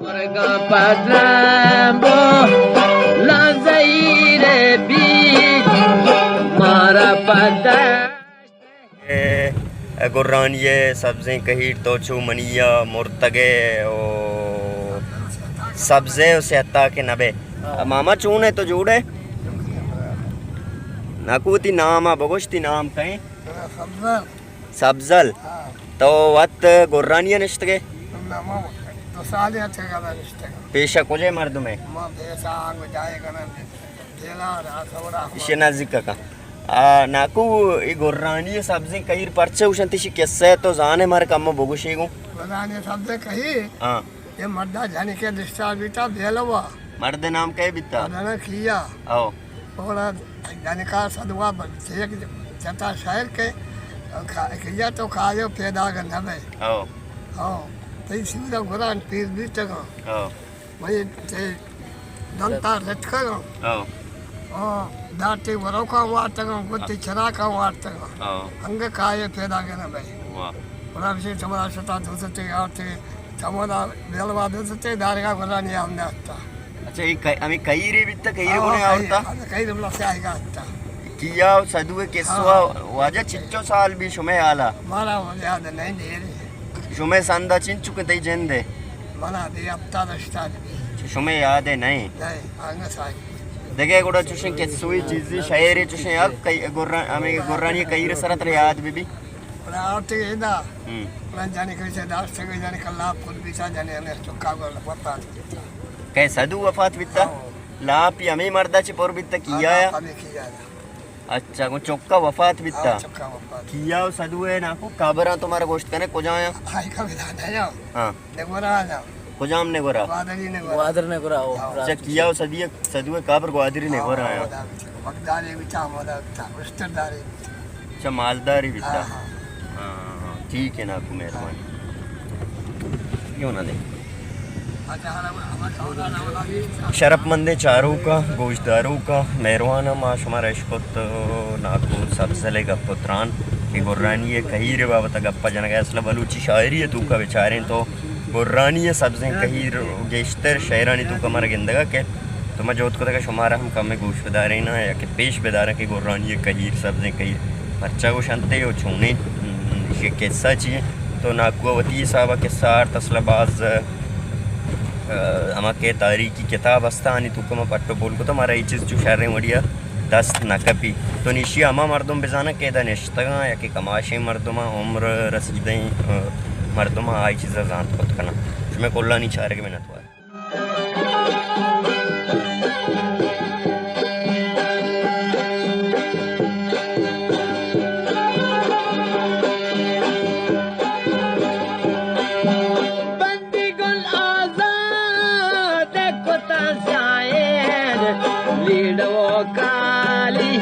مرگاں پدرمبو لازئی ربی مارا پدر۔ اے، اے گرانی ءِ سبزیں کہیر تو چو منی ءَ مرتگ ئے او سبز ئے او صحتا کہ نہ بئے۔ ماما چون ئے تو جوڑ ئے؟ ناکو وتی نام ءَ بگوش، تئی نام کئے؟ سبزل۔ سبزل۔ ہاں۔ تو وت گرانی ءَ نشتگ ئے؟ نہ، ما دو سالے ءَ چہ گدا نشتگ۔ پیشہ کجے مردم ئے؟ ما پیشہ آنگو جائے کنن۔ ایشی نزیک کن۔ آ، ناکو، اے گرانی ءِ سبزیں کہیر پرچہ گوشنت، ایشی قصہ تو زانے مارا کمو بگوشے گوں۔ گرانی ءِ سبزیں کہیر؟ ہاں۔ اے مردا جنکے دشتار بیتا بیلوا۔ مرد نام کئے بیتا؟ مرد نام کیا۔ او۔ اوڑا جنکا سدوا بل، یک جتا شاعر کے، کا-، کیا تو کایو پیدا نہ بئے۔ او۔ او۔ تئی سیدھا گران پیر بیتگا۔ او۔ منی تئی دنتا لتکگاں۔ او۔ او، داتی وروکاں وارتگاں، گوں تئی چراکاں وارتگاں۔ او۔ انگہ کائے پیدا کہ نہ بئے۔ واہ۔ گڑا بشی چمدا شتا دوستے آورتے، چمدا بیلوا دوستے دارگا گرانی ہم نہ آتا۔ اچھا، اے کئی-، ہمیں کہیرے بیتا، کہیرے او، گونے کہیر، آورتا؟ ہمیں کہیر بلا سے آئیگا آتا۔ کیا و سدوے قصہ ہاں۔ واجہ چچو سال بی شمے حالا؟ مارا یاد نہیں دیر۔ شمے سندا چنچو کہ تئی جندے؟ منا دی ہفتاد ہشتاد بی۔ چہ شمے یاد ءَ نئیں؟ نئیں، آنگا سائی۔ دگہ گڑا چوشیں قصوی چیزی شعرے چوشیں حق کئی-، گران-، ہمیں گرانی کہیر سرا ترا یاد بی بی؟ گڑا آتے ادا۔ ہم۔ گڑا جانے کسے داشتے گئے، جانے کلا پھل بیتا، جانے ہمیں چکا گڑا وفات بیتا۔ کئے سدو وفات بیتا؟ ہاں۔ لاپی ہمیں مردا چہ پر بیتا کیا ہاں، یا؟ لاپ ہمیں کیا یا۔ اچھا، گوں چکا وفات بیتا؟ ہاں، چکا وفات۔ کیا و سدو ئے ناکو قبراں تو مارا گوشت کنے کجا یا؟ آئی قبر نہ یا۔ ہاں۔ نگورا یا۔ کجام نگورا؟ گوادری نگورا۔ گوادر نگورا، او، ہاں۔ راست۔ اچھا، کیا و سدی-، سدو ئے قبر گوادری نگورا یا؟ ہاں، بغدادی بیتا، ہمودا بیتا، اشتر داری بیتا۔ اچھا، مالداری بیتا۔ ہاں، ہاں۔ ہاں، ہاں، ہاں۔ ٹھیک ہے ناکو، مہربانی۔ یوں نہ دے۔ شرپمندیں چاروکاں، گوشداروکاں، مہرواناں، ما شمارا اشکت ناکو سبزل ءِ گپ ءُ تران کہ گرانی ءِ کہیر ءِ بابت ءَ گپ ءَ جنگ ءَ۔ اصل ءَ بلوچی شاعری ءِ توکا بچاریں تو گرانی ءِ سبزیں کہیر گیشتر شعرانی توکا مارا گندگ ءَ کئیت۔ تو ما جہد کتگ کہ شمارا ہم کمے گوش بداریناں یا کہ پیش بداراں کہ گرانی ءِ کہیر، سبزیں کہیر پرچا گوشنت ءُ چونیں ایشی ءِ قصہ چی انت؟ تو ناکو ءَ وتی حساب ءَ قصہ آرت، اصل ءَ باز، ءَ، ہما کہ تاریخی کتاب است آنی توکا ما پٹ ءُ پول کتہ، مارا اے چیز چو شریں وڑی ءَ دست نہ کپی۔ تو نی ایشی ءَ ہما مردم بزاناں کہ ادا نشتگاں یا کہ کماشیں مردماں، عمر رسیدیں، ءَ، مردماں آئی چیز ءَ زانت کت کناں۔ شمئے کلانی چارگ ءَ منتوار۔ بندی گل آزاد کتا شاعر، لیڑو کالی۔